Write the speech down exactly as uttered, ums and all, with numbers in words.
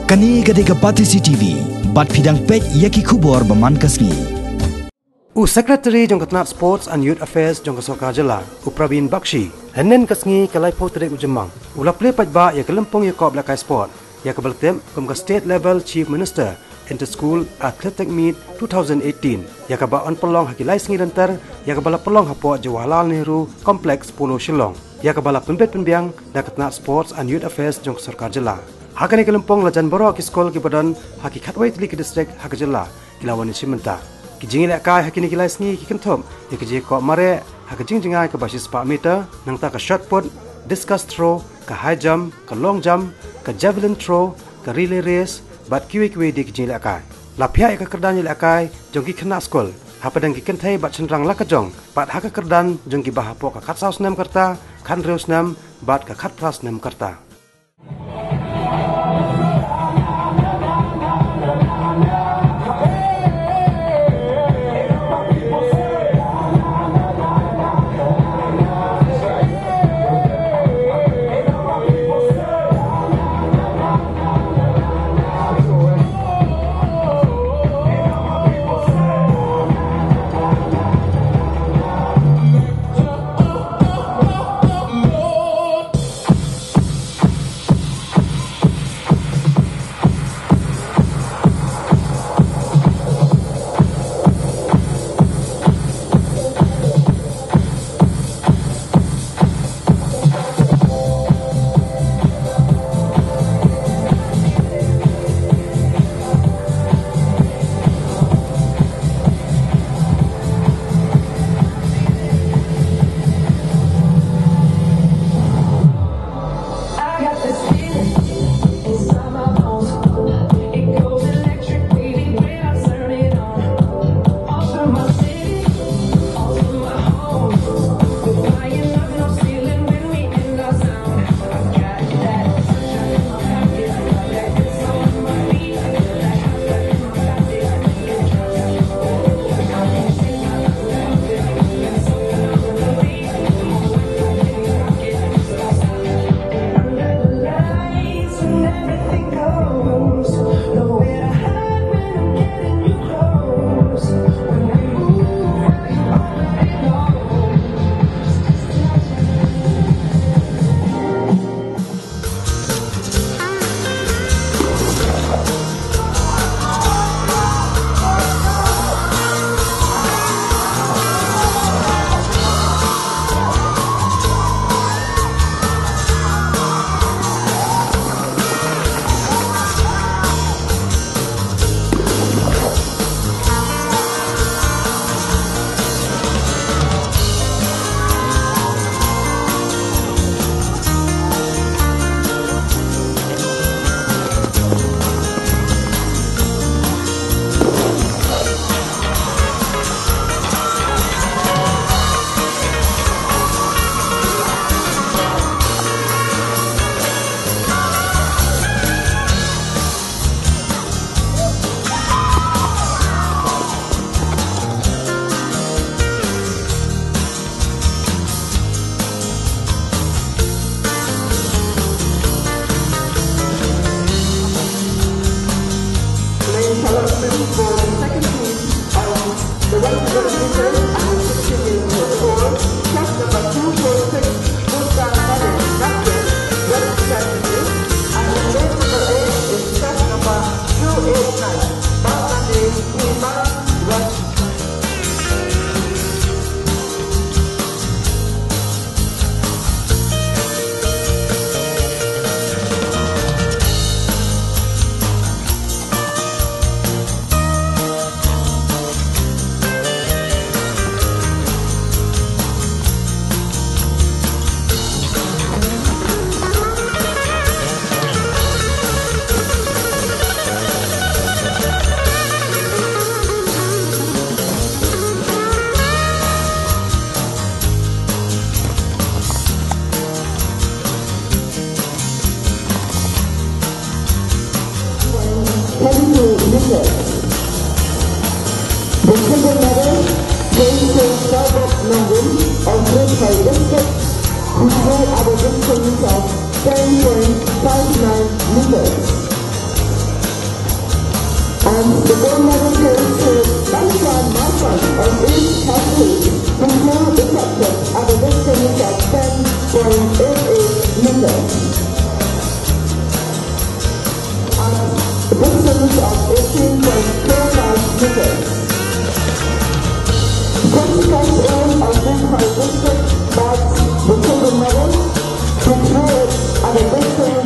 Kane ka dei ka Batesi T V, bad phi dang peit ïa ki khubor ba man ka sngi. U Secretary jong ka tnat Sports and Youth Affairs jong ka Sorkar Jylla, u Praveen Bakshi, hynnin ka sngi ka laiphew tarik u Jymmang, u la plie paidbah ïa ka lympung ïakop lehkai sport, ïa kaba la tip kum ka State Level Chief Minister Inter School Athletic Meet two thousand eighteen, ïa kaba yn pynlong ha ki lai sngi lynter, ïa kaba la pynlong hapoh Jawaharlal Nehru Complex, Polo, Shillong, ïa kaba la pynbit pynbiang da ka tnat Sports and Youth Affairs jong ka Sorkar Jylla. Ha kane ka lympung la jan baroh ki skul kiba don ha ki khatwei tylli ki distrik ha ka jylla ki la wan ïashim bynta. Ki jingïalehkai ha kine ki lai sngi ki kynthup ïa ka jingïakop mareh ha ka jingjngai kaba shispah meter, nangta ka shot put, discus throw, ka high jump, ka long jump, ka javelin throw, ka relay race, bad kiwei kiwei de ki jingïalehkai. La phiah ïa ka kyrdan ïalehkai jong ki khynnah skul hapdeng ki kynthei bad shynrang la ka jong, bad ha ka kyrdan jong kiba hapoh ka khatsaw snem ka rta, khathynriew snem bad ka khatphra snem ka rta. Thirty-two meters. The silver medal goes to Sarbot Nongrum of Ri Bhoi District, who threw at a distance of ten point five nine meters. And the gold medal goes to Banchan Markon of East Khasi, who drew the second at a distance of ten point eight eight meters. And a distance of eighteen point four five meters. Just Kaish Ong of Dinkhoi District bags the silver medal, who drew it at a distance